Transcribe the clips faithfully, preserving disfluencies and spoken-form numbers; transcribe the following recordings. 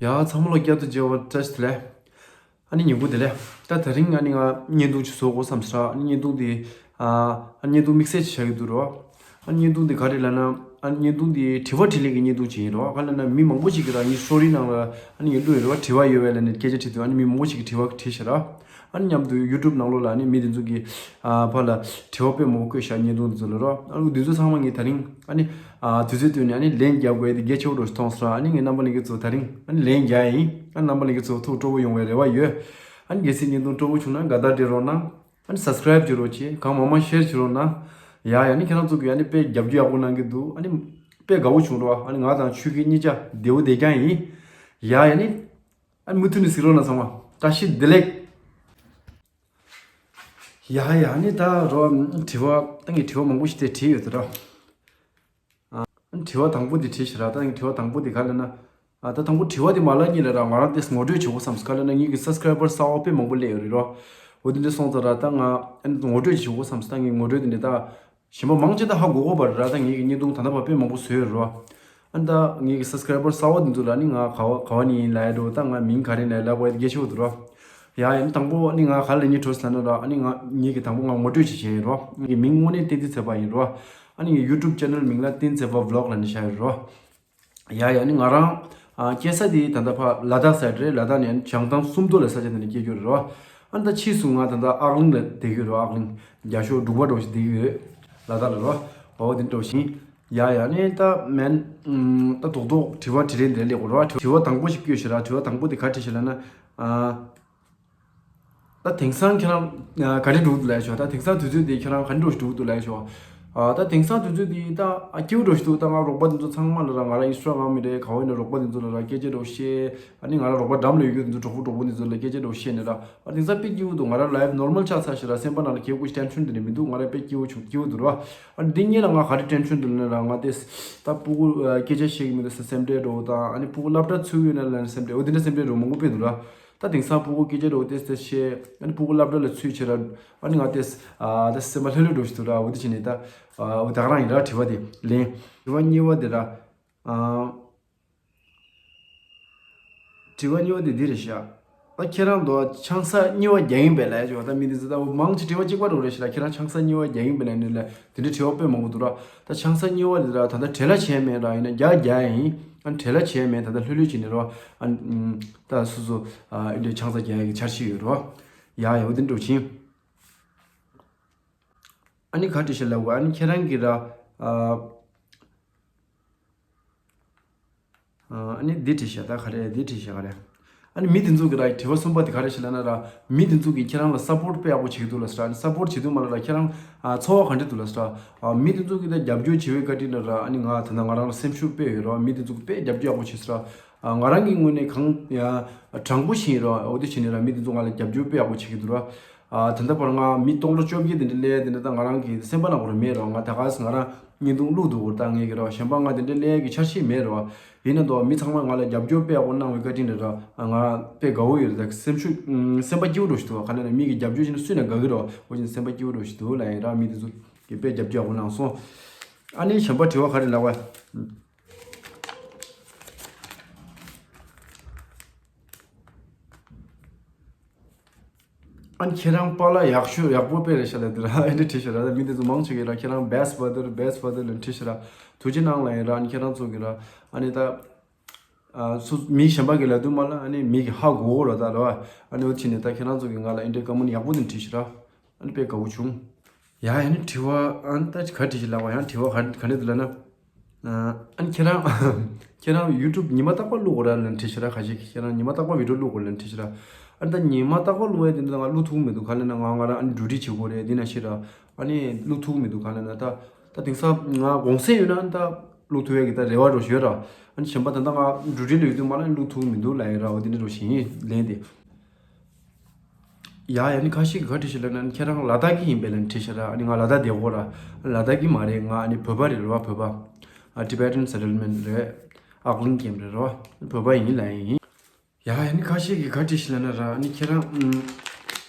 ཡ་ཚང་མ་ལ་བསྐྱར་དུ་མཇལ་བ་བཀྲ་ཤིས་བདེ་ལེགས། ཨ་ནི་ཉིན་གུང་བདེ་ལེགས། ད་དེ་རིང་ཨ་ནི་ང་བརྙན་ཐུང་ཅིག་བཟོ་དགོས་བསམ་སོང་། ཨ་ནི་བརྙན་ཐུང་དེ་ཨ་ཨ་ནི་བརྙན་ཐུང་དམིགས་བསལ་ཅིག་བྱ་གི་འདུག་རོ། ཨ་ནི་བརྙན་ཐུང་དེ་ག་རེ་ལབ་ན། ཨ་ནི་བརྙན་ཐུང་དེ་དྲི་བ་དྲིས་ལན་གྱི་བརྙན་ཐུང་ཅིག་ཡིན་རོ། ག་ལབ་ན་མི་མང་པོ་ཞིག་གིས་རང་ཉིད་སི་ཊོ་རི་ནང་ལ་ཨ་ནི་ངས་བླུགས་ཡོད་རོ། དྲི་བ་ཡོད་པས་ལབ་ནས་སྐད་ཆ་དྲིས་དུས་ཨ་ནི་མི་མང་པོ་ཞིག་གིས་དྲི་བ་དྲིས་ཤག་ར། ཨ་ནི་མཉམ་དུ་ཡུ་ཊུབ་ནང་ལོགས་ལ་ཨ་ནི་མི་དེ་ཚོ་གིས་ཨ་ཕར་ལ་དྲི་བ་དཔེ་མང་པོ་བཀོད་ཤག་བརྙན་ཐུང་དེ་ཚོ་ལ་རོ། ཨ་ནི་དེ་ཚོ་ཚང་མ་ངས་དེ་རིང་ཨ་ནི་ཨ་དུས་ཚོད་བཏོན་ནས་ཨ་ནི་ལན་རྒྱག་དགོས་དེ་གལ་ཆེ་བོ་འདྲ་ཞིག་མཐོང་སོང་ར། ཨ་ནི་ངས་རྣམ་པ་ལྷན་རྒྱས་ཚོ་དེ་རིང་ཨ་ནི་ལན་རྒྱག་ཡིན། ཨ་ནི་རྣམ་པ་ལྷན་རྒྱས་ཚོ་ཐུགས་སྤྲོ་པོ་ཡོང་བའི་རེ་བ་ཡོད། ཨ་ནི་གལ་སྲིད་བརྙན་ཐུང་སྤྲོ་པོ་བྱུང་ན་དགའ་རྟགས་སྤྲད་རོགས་གནང་། ཨ་ནི་སབ་སི་ཀ་རེབ་བྱེད་རོགས་བྱེད། གང་མང་མང་ཤེར་བྱེད་རོགས་གནང་། ཡ་ཡ། ཨ་ནི་ཁྱེད་རང་ཚོ་གིས་ཨ་ནི་དཔེ་རྒྱབ་སྐྱོར་ཡག་པོ་གནང་གི་འདུག་ཨ་ནི་དཔེ་དགའ་བོ་བྱུང་རོ། ཨ་ནི་ང་དང་ཆོས་སྐྱིད་གཉིས་ཆ་བདེ་བོ་བདེ་རྐྱང་ཡིན། ཡ་ཡ། ཨ་ནི་ཨ་ནི་མུ་མཐུད་ནས་གཟིགས་རོགས་གནང་། ཚང་མ་བཀྲ་ཤིས་བདེ་ལེགས། ཡ་ཡ། ཨ་ནི་ད་རོ་དྲི་བ་ད་ངས་དྲི་བ་མང་པོ་ཞིག་དེ་དྲིས་ཡོད་དེ་རོ། ཨ་ནི་དྲི་བ་དང་པོ་དེ་དྲིས་ཤག་ར། ད་ངས་དྲི་བ་དང་པོ་དེ་ག་ལབ་ན། ཨ་ད་དང་པོ་དྲི་བ་དེ་མ་ལབ་སྔོན་ལ་ར་ང་རང་དེ་ངོ་སྤྲོད་བྱེད་དགོས་བསམ་སོང་། ག་ལབ་ན་ངེད་ཀྱི་སབ་སི་ཀ་རེབ་བར་གསར་པ་དཔེ་མང་པོ་སླེབས་ཡོད་རེད་རོ། འོ་དེ་འདྲ་སོང་ཙང་ར་ད་ང་ཨ་ནི་ངོ་སྤྲོད་བྱེད་དགོས་བསམ་སོང་། ད་ངས་ངོ་སྤྲོད་དེ་འདྲ་ད་གཞན་པ་མང་ཆེ་ད་ཧ་གོ་གོ་བ་རེད་ར། ད་ངེད་ཀྱི་བརྙན་ཐུང་ད་ལྟ་བར་དཔེ་མང་པོ་བཟོས་ཡོད་རེད་རོ། ཨ་ནི་ད་ངེད་ཀྱི་སབ་སི་ཀ་རེབ་བར་གསར་པ་དེ་ཚོ་ལ་ནི་ང་ག་བ་ག་བ་ནས་ཡིན་ལབ་ཡ་འགྲོ། ད་ང་མིང་ག་རེ་ནས་ལབ་དགོས་ཡ་དེ་གལ་ཆེ་བོ་འདུག་རོ། ཡ་ཡ། ཨ་ནི་དང་པོ་ནི་ང་ག་ལ་ཉེ་འགྲོ་ཟེར་ན་ར། ཨ་ནི་ང་ངེད་ཀྱི་དང་པོ་ང་ངོ་སྤྲོད་ཅིག་བྱས་ཡིན་རོ། ངེད་ཀྱི་མིང་དངོས་གནས་བསྟན་འཛིན་ཚེ་དཔག་ཡིན་རོ། ཨ་ནི་ངའི་ཡུ་ཊུབ་ཅེ་ནལ་མིང་ལ་བསྟན་འཛིན་ཚེ་དཔག་བི་ལོག་ལབ་ནས་བཞག་ཡོད་རོ། ཡ་ཡ། ཨ་ནི་ང་རང་ཨ་སྐྱེས་ས་དེ་ད་ལྟ་ཕ་ལ་དྭགས་སའིཌ་རེད། ལ་དྭགས་ནས་ཨ་ནི་བྱང་ཐང་སུམ་མདོ་ལབ་ས་ཆ་དེ་ནས་སྐྱེས་རྒྱུ་རེད་རོ། ཨ་ནི་ད་ཕྱིས་སུ་ང་ད་ལྟ་ཨག་གླིང་ལ་བསྡད་ཀྱི་ཡོད་རོ། ཨག་གླིང་རྒྱ་ཤོག་འབྲུག་པ་འདྲ་བོ་ཞིག་བསྡད་ཀྱི་ཡོད། ལ་དྭགས་ལ་རོ། འོ་དེ་འདྲ་བོ་ཞིག་ཡིན། ཡ་ཡ། ཨ་ནི་ད་མན་ཨམ་ད་རྡོག་རྡོག་དྲི་བ་དྲིས་ལན་དེ་སླེབས་ཡོད་རོ། དྲི་བ་དང་པོ་ཞིག་བཀོད་ཤག་ར། དྲི་བ་དང་པོ་དེ་ག་དྲིས་ཤག་ལབ་ན། ཨ་ད་དེང་སང་ཁྱེད་རང་ཨ་ག་འདྲ་འགྲོ་གི་འདུག་ལབ་ཤག་ད་དེང་སང་དུས་ཚོད་དེ་ཁྱེད་རང་ག་འདྲ་འགྲོ་བཞིན་འགྲོ་གི་འདུག་ལབ་ཤག་ཨ་ད་དེང་སང་དུས་ཚོད་དེ་ད་ཨ་སྐྱིད་པོ་འགྲོ་བཞིན་འདུག་ད་ང་རོགས་པ་དེ་ཚོ་ཚང་མ་ལ་ར། ང་རང་ཨིན་སི་ཊ་གྷ་རམ་མི་རེད། ག་བ་ཡིན་ན་རོགས་པ་དེ་ཚོ་ལ་ར་སྐད་ཆ་འདྲ་བོ་བཤད། ཨ་ནི་ང་རང་རོགས་པ་འགྲམ་ལ་ཡོད་རྒྱུ་དེ་ཚོ་གྲོགས་པོ་གྲོགས་མོ་དེ་ཚོ་ལ་སྐད་ཆ་འདྲ་བོ་བཤད་ནས་ར། ཨ་དེང་སང་དཔེ་སྐྱིད་པོ་འདུག་ང་རང་ལའིབ་ནོར་མལ་ཆགས་ཚར་ཤག་ར། སེམས་པ་ནང་ལ་གལ་ཁུ་ཊེན་ཤན་དེ་འདྲ་མི་འདུག་ང་རང་དཔེ་སྐྱིད་པོ་བྱུང་། སྐྱིད་པོ་འདུག་ར། ཨ་འདི་སྔོན་ལ་ང་ག་རེ་ཊེན་ཤན་འདུག་ལབ་ན་ར། ང་དེ་ད་ཕྲུ་གུ་ཨ་སྐད་ཆ་བཤད་ཀྱི་མི་འདུག་ཟེར་སེམས་ཁྲལ་འདྲ་བོ་དང་། ཨ་ནི་ཕྲུ་གུ་སློབ་གྲྭ་ཚུད་ཡོད་ན་ལབ་ན་སེམས་ཁྲལ། འོ་དེ་འདྲ་སེམས་ཁྲལ་འདྲ་བོ་མང་པོ་དཔེ་འདུག་ར། ད་དེང་སང་ཕྲུ་གུ་སྐད་ཆ་འདྲ་བོ་ཏོག་ཙམ་བཤད། ཨ་ནི་ཕྲུ་གུ་སློབ་གྲྭ་ལ་ཚུད་བྱས་ར། ཨ་ནི་ང་དེ་ཨ་ད་སེམས་པ་ལྷོད་ལྷོད་འདྲ་བོ་ཞིག་འདུག་ར། འོ་དེ་བྱས་ནས་ད་ཨ་འོ་ད་ག་རང་ཡིན་ར། དྲི་བ་དེ་ལན། དྲི་བ་གཉིས་པ་དེ་ར། ཨ། དྲི་བ་གཉིས་པ་དེ་འདི་རེད་ཤག་ད་ཁྱེད་རང་དོ་ཆང་ས་གཉིས་པ་རྒྱག་གིན་པས་ལབ་ཡ་ཅིག་ཡོད། ད་མི་འདི་ཚོ་ད་མང་ཆེ་དྲི་བ་གཅིག་པ་འདྲ་བོ་རེད་ཤག་ལ། ཁྱེད་རང་ཆང་ས་གཉིས་པ་རྒྱག་གིན་པས་ལབ་ནས་ལ་དེ་འདྲའི་དྲི་བ་དཔེ་མང་པོ་འདུག་ར། ད་ཆང་ས་གཉིས་པ་དེ་ད་ད་ལྟ་བྲེལ་བ་བྱས་མེད་ར། ཡིན་ན་རྒྱག་རྒྱག་ཡིན། ཨ་ནི་བྲེལ་བ་བྱས་མེད། ད་ལྟ་ལྷོད་ལྷོད་བྱས་ནས་ར། ཨ་ནི་ད་སོ་སོ་ཨ་འདི་འདྲའི་ཆང་ས་རྒྱག་ཡ་གི་འཆར་གཞི་ཡོད་ར། ཡ་ཡ། འོ་དེ་འདྲ་བོ་ཡིན། ཨ་ནི་ག་དྲི་ཤག་ལབ་དགོས། ཨ་ནི་ཁྱེད་རང་གིས་ར། ཨ་ཨ་ནི་འདི་དྲི་ཤག་ད་ག་རེ་འདི་དྲི་ཤག་ག་རེ། ཨ་ནི་མི་དེ་ཚོ་གིས་ར་དྲི་བ་གསུམ་པ་དེ་ག་རེ་ཤག་ལབ་ན་ར། མི་དེ་ཚོ་གིས་ཁྱེད་རང་ལ་སབ་པོར་ཊི་དཔེ་ཡག་པོ་བྱེད་ཀྱི་འདུག་ལབ་ཟེར་ར། ཨ་ནི་སབ་པོར་ཊི་བྱེད་དུས་མ་ལ་ར་ཁྱེད་རང་ཨ་ཚོར་བ་ག་འདྲ་འདུག་ལབ་ཟེར་ར། ཨ་མི་དེ་ཚོ་གིས་ད་རྒྱབ་སྐྱོར་བྱེད་པའི་བཀའ་དྲིན་ལ་ར། ཨ་ནི་ང་ད་ལྟ་ང་རང་ལ་སེམས་ཤུགས་དཔེ་ཡོད་ར། མི་དེ་ཚོ་གིས་དཔེ་རྒྱབ་སྐྱོར་ཡག་པོ་བྱེད་ཟེར་ར། ཨ་ང་རང་གི་ངོས་ནས་གང་ཡ་དྲང་པོ་བྱས་ར། འོ་དེ་བྱས་ནས་ར་མི་དེ་ཚོ་ང་ལ་རྒྱབ་སྐྱོར་དཔེ་ཡག་པོ་བྱེད་ཀྱི་འདུག་ར། ཨ་ད་ལྟ་བར་ང་མི་སྟོང་ཕྲག་བཅོ་བརྒྱད་དེ་འདྲ་སླེབས་དེ་འདྲ་ད་ང་རང་གི་སེམས་པ་ནང་ཁོ་རང་མེད་ར། ང་ད་ག་སེ་ང་རང་བརྙན་ཐུང་བླུག་འདུག་གོ་ད་ངས་ཀྱི་ར། གཞན་པ་ང་དེ་འདྲ་སླེབས་ཀྱི་འཆར་གཞི་མེད་ར། ཡིན་ན་དོ་མི་ཚང་མ་ང་ལ་རྒྱབ་སྐྱོར་དཔེ་ཡག་པོ་གནང་བའི་བཀའ་དྲིན་རེད་ར། ང་དཔེ་དགའ་བོ་ཡོད་རེད། ད་སེམས་ཤུགས་སེམས་པ་སྐྱིད་པོ་འདྲ་ཞིག་འདུག་ག་ལ་ན་མི་གི་རྒྱབ་སྐྱོར་བྱས་ན་སུས་ན་དགའ་གི་ར། འོ་བྱས་ན་སེམས་པ་སྐྱིད་པོ་འདྲ་ཞིག་འདུག་ལབ་ཡིན་ར། མི་དེ་ཚོ་གི་དཔེ་རྒྱབ་སྐྱོར་ཡག་པོ་གནང་སོང་། ཨ་ནི་གཞན་པ་དྲི་བ་ག་རེ་ལབ་པ། ཨ་ནི་ཁྱེད་རང་པཱ་ལགས་ཡག་ཤོས་ཡག་པོ་དཔེ་རེད་ཤག་ལབ་དེ་ར། ཨ་ནི་དྲིས་ཤག་ར། ད་མི་དེ་ཚོ་མང་ཆེ་གིས་ར་ཁྱེད་རང་best father, best father ལབ་དྲིས་ཤག་ར། ཐུགས་རྗེ་གནང་ལབ་ཡིན་ར། ཨ་ནི་ཁྱེད་རང་ཚོ་གིས་ར་ཨ་ནི་ད་ཨ་སུ་མི་གཞན་པ་གིས་ལབ་དུས་མ་ལ་ཨ་ནི་མི་གིས་ཧ་གོ་གོ་ར་ད་ར། ཨ་ནི་འོ་དེ་བྱས་ནས་ད་ཁྱེད་རང་ཚོ་གིས་ང་ལ་འདི་འདྲའི་བཀའ་མོལ་ཡག་པོ་དེ་དྲིས་ཤག་ར། ཨ་ནི་དཔེ་དགའ་བོ་བྱུང་། ཡ་ཡ། ཨ་ནི་དྲི་བ་ཨ་ནི་ད་ག་དྲིས་ཤག་ལབ་པ། ཡང་དྲི་བ་ག་ག་འདྲ་འདུག་ལབ་ན། ཨ་ནི་ཁྱེད་རང་ཁྱེད་རང་ཡུ་ཊུབ་ཉི་མ་རྟག་པར་བླུག་དགོས་ར་ལབ་དྲིས་ཤག་ར། ཁ་ཤས་ཀྱིས་ཁྱེད་རང་ཉི་མ་རྟག་པར་བི་ཌི་ཡོ་བླུག་དགོས་ལབ་དྲིས་ཤག་ར། ཨ་ནི་ད་ཉི་མ་རྟག་པར་བླུག་ཡ་དེ་འདྲ་ང་བླུག་ཐུབ་མི་འདུག་ག་ལབ་ན་ང་ང་རང་ཨ་ནི་ཌིའུ་ཊི་བྱེད་དགོས་རེད། འདི་ན་ཤི་ར། ཨ་ནི་བླུག་ཐུབ་མི་འདུག་ག་ལབ་ན་ད་ད་དེང་སང་ང་གུང་སེང་ཡོད་ན་ཨ་ནི་ད་བླུག་ཐུབ་ཡ་གི་ད་རེ་བ་འདྲ་ཞིག་ཡོད་ར། ཨ་ནི་གཞན་པ་ད་ལྟ་ང་ཌིའུ་ཊི་ལ་ཡོད་དུས་མ་ལ་ཨ་ནི་བླུག་ཐུབ་མི་འདུག་ལབ་ཡ་ར། འོ་དེ་འདྲ་འདྲ་ཞིག་ཡིན་ལན་དེ། ཡ་ཡ། ཨ་ནི་ཁ་ཤས་ཀྱིས་ག་དྲིས་ཤག་ལབ་ན་ཨ་ནི་ཁྱེད་རང་ལ་དྭགས་ཀྱི་ཡིན་པས་ལབ་དྲིས་ཤག་ར། ཨ་ནི་ང་ལ་དྭགས་བསྡད་ཡོད་ར། ལ་དྭགས་ཀྱི་མ་རེད། ང་ཨ་ནི་བོད་པ་རེད་ར། བོད་པ། ཨ་Tibetan settlement རེད། ཨག་གླིང་ཀེམ་རེད་ར། བོད་པ་ཡིན་ལབ་ཡིན། ཡ་ཡ། ཨ་ནི་ཁ་ཤས་ཀྱིས་ག་དྲིས་ཤག་ལབ་ན་ར། ཨ་ནི་ཁྱེད་རང་ཨུམ།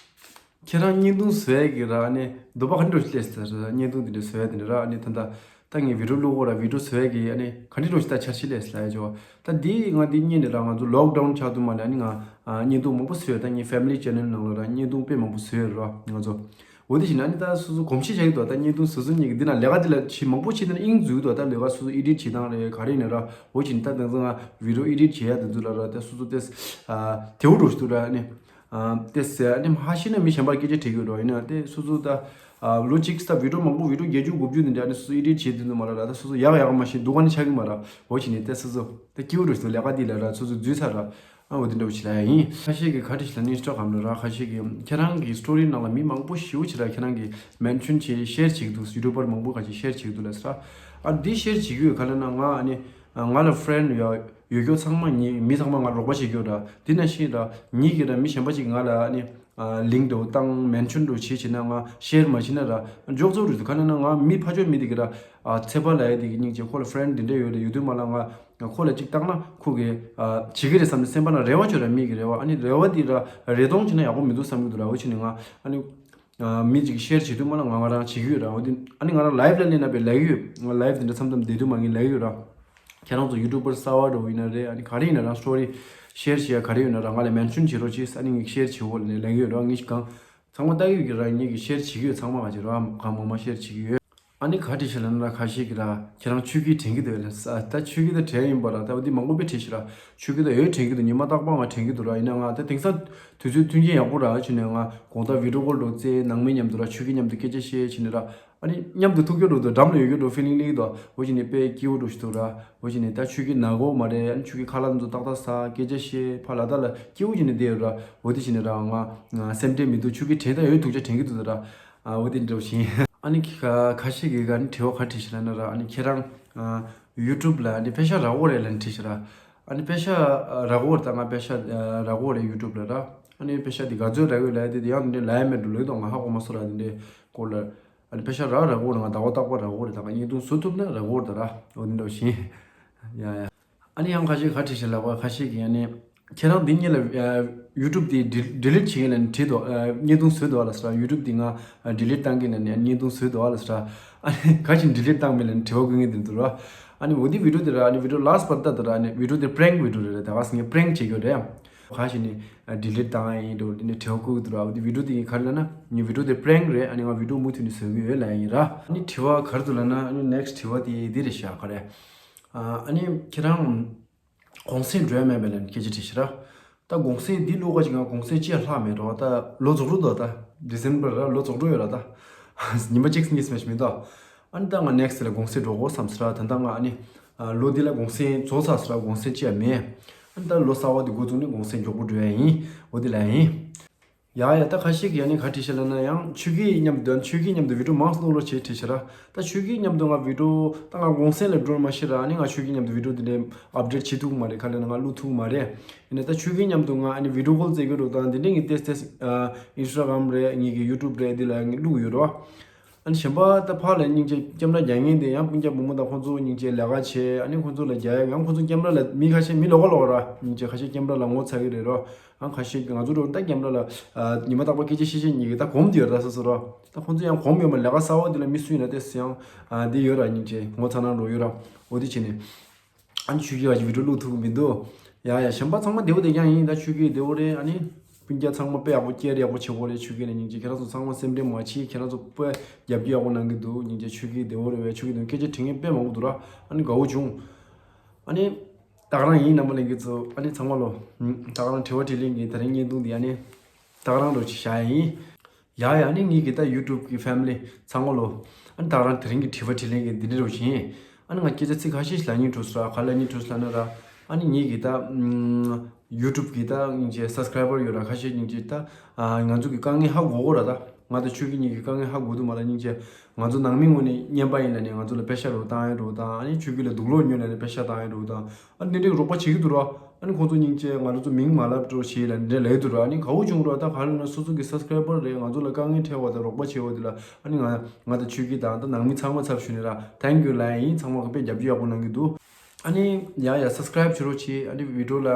ཁྱེད་རང་བརྙན་ཐུང་བཟོ་ཡ་གི་ར་ཨ་ནི་འདོད་པ་ག་འདྲ་ཞིག་སླེབས་སོང་ར། བརྙན་ཐུང་དེ་འདྲ་བཟོ་ཡ་དེ་འདྲ་ར། ཨ་ནི་ད་ལྟ་ ད་ངས་བི་ཌིའོ་བླུག་གོ་ར་བི་ཌིའོ་བཟོ་ཡ་གི་ཨ་ནི་ག་འདྲ་རོ་ཞིག་ད་འཆར་གཞི་ལས་ལ་ཡ་ཅོ། ད་འདི་ང་འདི་གཉིས་ནས་ར་ང་ཚོ་ལོག་ཌའུན་ཆགས་དུས་མ་ལ་ཨ་ནི་ང་ཨ་བརྙན་ཐུང་མང་པོ་བཟོས་ཡོད། ད་ངའི་ཕེ་མི་ལི་ཅེ་ནལ་ནང་ལ་ར་བརྙན་ཐུང་དཔེ་མང་པོ་བཟོས་ཡོད་ར་ང་ཚོ། འོ་དེ་བཞིན་ཨ་ནི་ད་སོ་སོ་གོམས་གཤིས་བྱ་གི་འདུག་ད་བརྙན་ཐུང་བཟོ་བཟོ་གཉིས་ཀྱི་འདི་ན་ལས་ཀ་འདི་ལ་ཞིག་མང་པོ་བྱེད་དེ་ན་དབྱིངས་འཛུལ་འདུག་ད་ལས་ཀ་སོ་སོ་ཨེ་ཌིཊ་བྱེད་སྟངས་རེད་ག་རེ་ཡིན་ན་ར། འོ་བཞིན་ད་དེང་སང་ང་བི་ཌིའོ་ཨེ་ཌིཊ་བྱེད་ཡ་དེ་ཚོ་ལ་ར་ད་སོ་སོ་ཏེ་ཨ་དེའུ་འགྲོ་ཞིག་འདུག་ར་ཨ་ནི། ཨ་དེ་ཟེར་ཨ་ནི་ཧ་ཤི་ན་མི་གཞན་པར་སྐད་ཆ་དྲིས་ཡོད་འགྲོ་ཡིན་ན་དེ་སོ་སོ་ད་ཨ་ལོ་གཅིག་ད་བི་ཌིའོ་མང་པོ་བི་ཌིའོ་བརྒྱད་ཅུ་དགུ་བཅུ་འདི་འདྲ་ཨ་ནི་སོ་སོ་ཨེ་ཌིཊ་བྱེད་དུས་འདུག་མ་ར་ར་ད་སོ་སོ་ཡག་ཡག་མ་ཤེས་འདུག་ག་ནི་ཆགས་ཀྱི་མ་ར། འོ་བྱས་ནས་དེ་སོ་སོ་ད་སྐྱིད་པོ་འགྲོ་ཞིག་འདུག་ལས་ཀ་འདི་ལ་ར་སོ་སོ་འཛུལ་ཚར་ར། ཨ་འོ་དེ་འདྲ་བོ་ཞིག་ལ་ཡ་ཡིན། ཁ་ཤས་ཀྱིས་ག་རེ་ཞིག་ལ་ཨིན་སི་ཊ་གྷ་རམ་ལ་ར་ཁ་ཤས་ཀྱིས་ཁྱེད་རང་གི་སི་ཊོ་རི་ནང་ལ་མི་མང་པོ་ཞེ་པོ་ཅིག་ར་ཁྱེད་རང་གི་མེན་ཤོན་བྱེད་ཤེར་བྱེད་ཀྱི་འདུག་ཡུ་ཊུབ་པར་མང་པོ་ཁ་ཤས་ཤེར་བྱེད་ཀྱི་འདུག་ལབ་ས་ར། ཨ་འདི་ཤེར་བྱེད་ཀྱི་ཡོད་ག་ལབ་ན་ང་ཨ་ནི་ང་ལ་ཕེ་རེན་ཌི་ཡོད་ཡོད་ཁྱོད་ཚང་མ་ཉིད་མི་ཚང་མ་ང་རོགས་པ་བྱེད་ཀྱི་ཡོད་ར། དེ་ནང་བཞིན་ར་ཉིད་ཀྱིས་ར་མི་གཞན་པ་ཅིག་ང་ལ་ཨ་ནི་ལིང་ཀི་འདྲ་བོ་བཏང་མེན་ཤོན་འདྲ་བོ་བྱེད་བྱེད་ན་ང་ཤེར་མ་བྱེད་ན་ར་འཇོག་ཚོགས་རེད་འདུག་ག་ལབ་ན་ང་མི་ཕ་ཆོས་མི་དེ་གི་ར་ཨ་ཚེ་དཔག་ལབ་ཡ་དེ་གི་སྙིང་རྗེ་ཁོ་ལ་ཕེ་རེན་ཌི་དེ་འདྲ་ཡོད་རེད་ཡོད་དུས་མ་ལ་ང་ཁོ་ལ་གཅིག་བཏང་ན་ཁོ་གིས་ཨ་བྱེད་ཀྱི་རེད་བསམ་ནས་སེམས་པ་ན་རེ་བ་བཅོལ་ར་མི་གི་རེ་བ་ཨ་ནི་རེ་བ་དེ་ར་རེ་སྟོང་བྱེད་ན་ཡག་པོ་མི་འདུག་བསམ་གི་འདུག་ར། འོ་བྱས་ནས་ང་ཨ་ནི་ཨ་མི་གཅིག་ཤེར་བྱེད་དུས་མ་ལ་ང་ང་རང་བྱེད་ཀྱི་ཡོད་ར། འོ་དེ་ཨ་ནི་ང་རང་ལའིབ་ལ་སླེབས་ན་པའི་ལབ་ཀྱི་ཡོད། ང་ལའིབ་དེ་འདྲ་མཚམས་མཚམས་བསྡད་དུས་མ་ངས་ལབ་ཀྱི་ཡོད་ར། ཁྱེད་རང་ཚོ་ཡུ་ཊུབ་པར་གསར་པ་འདྲ་བོ་ཡིན་ན་རེད་ཨ་ནི་ག་རེ་ཡིན་ན་རང་སི་ཊོ་རི་ཤེར་བྱེད་ཡ་ག་རེ་ཡོད་ན་ར་ང་ལ་མེན་ཤོན་བྱེད་རོགས་གྱིས། ཨ་ནི་ངས་ཤེར་བྱེད་འོ་ལབ་ལབ་ཀྱི་ཡོད་ར། ངས་གང་ཚང་མ་ལྟ་གི་ཡོད་ཀྱི་ར། ངས་ཀྱི་ཤེར་བྱེད་ཀྱི་ཡོད། ཚང་མ་ག་བྱེད་ར་གང་མང་མང་ཤེར་བྱེད་ཀྱི་ཡོད། ཨ་ནི་ག་རེ་བྱེད་ལབ་ན་ར་ཁ་ཤས་ཀྱི་ར་ཁྱེད་རང་ཆོས་སྐད་དྲན་གྱི་འདུག་ལབ་ས། ད་ཆོས་སྐད་ད་དྲན་ཡིན་པ་ར། ད་འདི་མང་པོ་དཔེ་དྲན་ཤི་ར། ཆོས་སྐད་ད་ཡོད་དྲན་གྱི་འདུག་ཉི་མ་རྟག་པར་ང་དྲན་གྱི་འདུག་ར། ཡིན་ན་ང་ད་དེང་སང་དུས་ཚོད་མཐུན་རྐྱེན་ཡག་པོ་ར་བྱས་ནས་ང་དགོང་དག་བི་ཌིའོ་ཀོལ་འདྲ་བོ་རྩེ་ནང་མི་མཉམ་དུ་ར་ཆོས་སྐད་མཉམ་དུ་སྐད་ཆ་བཤད་བྱས་ནས་ར། ཨ་ནི་མཉམ་དུ་ཐུག་རྒྱུ་འདྲ་བོ་འདྲམ་ལ་ཡོད་རྒྱུ་འདྲ་བོ་ཕི་ལིང་སླེབས་ཀྱི་འདུག་འོ་བྱས་ནས་དཔེ་སྐྱིད་པོ་འདྲ་བོ་ཞིག་འདུག་ར། འོ་བྱས་ནས་ད་ཆོས་སྐད་ན་གོ་མ་རེད། ཨ་ནི་ཆོས་སྐད་ཁ་ལག་ཚོ་ཏག་ཏག་ཟ་སྐད་ཆ་བཤད་ཕར་ལ་ད་ལ་སྐྱིད་པོ་བྱས་ནས་བསྡད་ཡོད་ར། འོ་དེ་བྱས་ནས་ར་ང་ང་སེམས་ཁྲལ་མི་འདུག་ཆོས་སྐད་དྲན་ད་ཡོད་ཐུག་ཆ་དྲན་གྱི་འདུག་ད་ར། ཨ་འོ་དེ་འདྲ་བོ་ཞིག་ཨ་ནི་ཁ་ཁ་ཤས་ཀྱིས་ཨ་ནི་དྲི་བ་ག་རེ་དྲིས་ཤག་ལབ་ན་ར། ཨ་ནི་ཁྱེད་རང་ཡུ་ཊུབ་ལ་ཨ་ནི་པེ་ཤག་རག་གོ་རེད་ལབ་ནས་དྲིས་ཤག་ར། ཨ་ནི་པེ་ཤག་རག་གོ་རེད། ད་ང་པེ་ཤག་རག་གོ་རེད་ཡུ་ཊུབ་ལ་ར། ཨ་ནི་པེ་ཤག་དེ་ག་ཚོད་རག་གི་ཡོད་ལབ་ཡ་དེ་དེ་ཡང་དེ་འདྲའི་ལབ་ཡ་མེད་འགྲོ་ལོས་དང་ང་ཧ་གོ་མ་སོང་ར། དེ་འདྲའི་སྐོར་ལ་ཨ་ནི་པེ་ཤག་རག་རག་གོ་རེད། ང་ཟླ་བ་རྟག་པར་རག་གོ་རེད། ད་ང་བརྙན་ཐུང་བཟོ་ཐུབ་ན་རག་གོ་རེད་ད་ར། འོ་དེ་འདྲ་བཞིན་ཡ་ཡ། ཨ་ནི་ཡང་ཁ་ཤས་ག་རེ་བྱེད་ལབ་པ་ཁ་ཤས་ཀྱིས་ཨ་ནི་ཁྱེད་རང་འདི་གཉིས་ལ་ཡུ་ཊུབ་དེ་ཌི་ལིཊ་བྱེད་ཀྱི་ལབ་ནས་བྲིས་འདུག་བརྙན་ཐུང་བཟོས་འདུག་ཨ་ལ་ཟེར། ཡུ་ཊུབ་དེ་ང་ཌི་ལིཊ་བཏང་གི་ལབ་ནས་བརྙན་ཐུང་བཟོས་འདུག་ཨ་ལ་ཟེར། ཨ་ནི་ག་ཞིག་ཌི་ལིཊ་བཏང་མེད་ལབ་ནས་དྲི་བ་བཀོད་མཁན་དེ་འདུག་ར། ཨ་ནི་འོ་དེ་བི་ཌིའོ་དེ་ར་ཨ་ནི་བི་ཌིའོ་ལ་སི་ཊི་པར་ལྟ་དེ་ར། ཨ་ནི་བི་ཌིའོ་དེ་པེ་རེང་བི་ཌིའོ་རེད་ར། ད་ག་ཟེར་ངས་པེ་རེང་བྱེད་ཀྱི་ཡོད་རེད། ག་ཞིག་ནི་ཌི་ལིཊ་བཏང་ཡིན་འདུག་དེ་ནས་དྲི་བ་བཀོད་ཀྱི་འདུག་ར། འོ་དེ་བི་ཌིའོ་དེ་ངས་ག་རེ་ལབ་ན་ངའི་བི་ཌིའོ་དེ་པེ་རེང་རེད། ཨ་ནི་ང་བི་ཌིའོ་མུ་མཐུད་ནས་བཟོ་གི་ཡོད་ལབ་ཡིན་ར། ཨ་ནི་དྲི་བ་ག་རེ་འདུག་ལབ་ན་ཨ་ནི་ནེག་སི་ཊི་དྲི་བ་དེ་འདི་རེད་ཤག་ག་རེ། ཨ་ནི་ཁྱེད་རང་གུང་སེང་འགྲོ་ཡ་མེད་པས་ལབ་ནས་སྐད་ཆ་དྲིས་ཤག་ར། ད་གུང་སེང་འདི་ལོ་ག་ཅིག་ང་གུང་སེང་ཅི་ཡང་ལྷག་མེད་རོ། ད་ལོ་རྫོགས་འགྲོ་འདུག་ད་ཌི་སེམ་བར་ར་ལོ་རྫོགས་འགྲོ་ཡོད་ར། ད་ཉི་མ་གཅིག་གཉིས་མ་ཞིག་མི་འདུག་ཨ་ནི་ད་ང་ནེག་སི་ཊི་ལ་གུང་སེང་འགྲོ་དགོས་བསམ་ཟེར་ར། ད་ད་ང་ཨ་ནི་ལོ་འདི་ལ་གུང་སེང་རྫོགས་ཚར་ཟེར་ར། གུང་སེང་ཅི་ཡང་མེད། ཨ་ནི་ད་ལོ་གསར་བ་འདི་འགོ་བཙུགས་ནས་གུང་སེང་མགྱོགས་པོ་འགྲོ་ཡ་ཡིན། འོ་འདི་ལ་ཡིན། ཡ་ཡ། ད་ཁ་ཤས་ཀྱིས་ཨ་ནི་ག་དྲིས་ཤག་ལབ་ན་ཡང་ཆོས་སྐད་མཉམ་དུ་ཨ་ནི་ཆོས་སྐད་མཉམ་དུ་བི་ཌིའོ་མང་ཙམ་བླུག་རོགས་བྱེད་དྲིས་ཤག་ར། ད་ཆོས་སྐད་མཉམ་དུ་ང་བི་ཌིའོ་ད་ང་གུང་སེང་ལ་འགྲོ་མ་ཤེས་ར། ཨ་ནི་ང་ཆོས་སྐད་མཉམ་དུ་བི་ཌིའོ་དེ་འདྲའི་ཨབ་ཌེཊ་བྱེད་ཐུབ་ཀྱི་མ་རེད། ག་ལབ་ན་ང་བླུག་ཐུབ་ཀྱི་མ་རེད། ཡིན་ན་ད་ཆོས་སྐད་མཉམ་དུ་ང་ཨ་ནི་བི་ཌིའོ་ཀོལ་རྩེ་གི་འགྲོ་དང་དེ་འདྲའི་ངས་ཏེས་ཏེས་ཨ་ཨིན་སི་ཊ་གྷ་རམ་རེད། ངེད་ཀྱི་ཡུ་ཊུབ་རེད། འདི་ལ་ངས་བླུག་ཡོད་རོ། ཨ་ནི་གཞན་པ་ད་ཕར་ལ་སྙིང་རྗེ་ཀེམ་ར་རྒྱག་མཁན་དེ་ཡང་སྤུན་ཀྱག་བུ་མོ་དང་ཁོང་ཚོ་སྙིང་རྗེ་ལས་ཀ་བྱེད། ཨ་ནི་ཁོང་ཚོ་ལ་རྒྱག་ཡ་ཡང་ཁོང་ཚོ་ཀེམ་ར་ལ་མི་ཁ་ཤས་མི་ལོགས་ཀ་ལོགས་ཀ་ར་སྙིང་རྗེ་ཁ་ཤས་ཀེམ་ར་ལ་ངོ་ཚ་གི་རེད་རོ། ཨ་ཁ་ཤས་ང་ཚོ་འགྲོ་ད་ཀེམ་ར་ལ་ཨ་ཉི་མ་རྟག་པར་སྐད་ཆ་བཤད་བཤད་ཉིད་ཀྱི་ད་གོམས་དེ་ཡོད་ར་སོ་སོ་རོ། ད་ཁོང་ཚོ་ཡང་གོམས་ཡོད་མ་ལས་ཀ་གསར་བ་དེ་ལ་མི་སུ་ཡིན་ན་ཏེས་ཡང་ཨ་འདི་ཡོད་ར་སྙིང་རྗེ་ངོ་ཚ་ན་འགྲོ་ཡོད་ར། འོ་དེ་བྱས་ནས། ཨ་ནི་ཆོས་སྐད་བ་ཅིག་བི་ཌིའོ་བླུག་ཐུབ་ཀྱི་མི་འདུག་ཡ་ཡ། གཞན་པ་ཚང་མ་བདེ་བོ་བདེ་རྐྱང་ཡིན། ད་ཆོས་སྐད་བདེ་བོ་རེད། ཨ་ནི་སྤུན་ཀྱག་ཚང་མ་དཔེ་ཡག་པོ་སྐྱེལ་ཡག་པོ་བྱེད་དགོས་རེད། ཆོས་སྐད་ནས་སྙིང་རྗེ་ཁྱེད་རང་ཚོ་ཚང་མ་སེམས་ཁྲལ་མ་བྱེད། ཁྱེད་རང་ཚོ་དཔེ་རྒྱབ་སྐྱོར་ཡག་པོ་གནང་གི་འདུག་སྙིང་རྗེ་ཆོས་སྐད་བདེ་བོ་རེད་བས། ཆོས་སྐད་དོན་སྐད་ཆ་དྲི་མཁན་དཔེ་མང་པོ་འདུག་ར། ཨ་ནི་དགའ་བོ་བྱུང་། ཨ་ནི་ད་ག་རང་ཡིན། རྣམ་པ་ལྷན་རྒྱས་ཚོ་ཨ་ནི་ཚང་མ་ལོ། ད་ག་རང་དྲི་བ་དྲིས་ལན་གྱི་ད་རིང་བརྙན་ཐུང་འདི་ཨ་ནི་ད་ག་རང་རོ་ཅིག་བཞག་ཡ་ཡིན། ཡ་ཡ། ཨ་ནི་ངེད་ཀྱི་ད་ཡུ་ཊུབ་ཀྱི་ཕེ་མི་ལི་ཚང་མ་ལོ། ཨ་ནི་ད་རང་དེ་རིང་གི་དྲི་བ་དྲིས་ལན་གྱི་འདི་འདྲ་རུ་བཞིན། ཨ་ནི་ང་སྐད་ཆ་ཚིག་ཁ་ཤས་ཤིག་ལབ་སྙིང་བྲོ་སོང་ར། ག་ལབ་སྙིང་བྲོ་སོང་ལབ་ན་ར། ཨ་ནི་ངེད་ཀྱི་ད་ཡུ་ཊུབ་ཀྱི་ད་སྙིང་རྗེ་སབ་སི་ཀ་རའི་བར་ཡོད་ར། ཁ་ཤས་སྙིང་རྗེ་ད་ང་ཚོ་གི་དཀའ་ངལ་ཧ་གོ་གོ་ར། ད་ང་ད་ཆོས་སྐད་གཉིས་ཀྱི་དཀའ་ངལ་ཧ་གོ་དུས་མ་ལ་སྙིང་རྗེ་ང་ཚོ་ནང་མི་ངོས་ནས་རྔན་པ་ཡིན་ལབ་ནས་ང་ཚོ་ལ་པེ་ཤ་རོ་བཏང་ཡ་འགྲོ་དང་། ཨ་ནི་ཆོས་སྐད་ལ་དུག་ལོག་ཉོས་ལབ་ནས་པེ་ཤ་བཏང་ཡ་འགྲོ་དང་། ཨ་ནི་འདི་འདྲའི་རོགས་པ་བྱེད་ཀྱི་འདུག་ར། ཨ་ནི་ཁོང་ཚོ་སྙིང་རྗེ་ང་རང་ཚོ་མིང་མ་ལབ་འགྲོ་བྱེད་ལ་འདི་འདྲ་ལབ་ཀྱི་འདུག་ར། ཨ་ནི་ག་བོ་བྱུང་ར། ད་ག་ལབ་ན་སོ་སོ་གི་སབ་སི་ཀ་རའི་བར་རེད། ང་ཚོ་ལ་དཀའ་ངལ་འཕྲད་པ་དང་རོགས་པ་བྱེད་པ་འདི་ལ་ཨ་ནི་ང་ང་དང་ཆོས་སྐྱིད་དང་ད་ནང་མི་ཚང་མ་ཚབ་ཞུས་ནས་ར་ཐེང་ཀྱུ་ལབ་ཡིན། ཚང་མ་གི་དཔེ་རྒྱབ་སྐྱོར་ཡག་པོ་གནང་གི་འདུག་ཨ་ནི་ཡ་ཡ་སབ་སི་ཀ་རའིབ་བྱེད་རོགས་བྱེད། ཨ་ནི་བི་ཌི་ཡོ་ལ་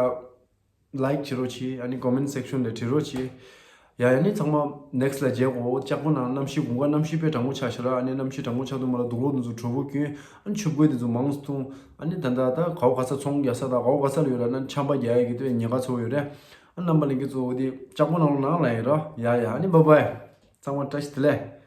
ལའིཀ་བྱེད་རོགས་བྱེད། ཨ་ནི་ཀོ་མེན་སེག་ཤོན་ལ་བྲིས་རོགས་བྱེད། ཡ་ཡ་ནི་ཚང་མ་next་ལ་མཇལ་གོ། ལྕགས་པོ་ནང་གནམ་གཤིས་དགུན་ཁ་གནམ་གཤིས་དཔེ་གྲང་མོ་ཆགས་ཤག་ར། ཨ་ནི་གནམ་གཤིས་གྲང་མོ་ཆགས་དུས་མ་ལ་དུག་ལོག་འདི་ཚོ་དྲོ་པོ་གྱོན། ཨ་ནི་ཆུ་བརྐོས་འདི་ཚོ་མང་ཙམ་འཐུང་། ཨ་ནི་ད་ད་ད་གའུ་ག་ས་ཚོང་རྒྱག་ས་དང་གའུ་ག་ས་ལ་ཡོད་ར་ན་ཆམ་པ་རྒྱག་ཡ་གི་དུས་ཉེན་ཁ་ཚ་པོ་ཡོད་རེད། ཨ་རྣམ་པ་ལྷན་རྒྱས་ཚོ་འོ་དེ་ལྕགས་པོ་ནང་ལ་ནང་ལ་ཡིན་ར། ཡ་ཡ་ཨ་ནི་bye bye། ཚང་མ་བཀྲ་ཤིས་བདེ་ལེགས།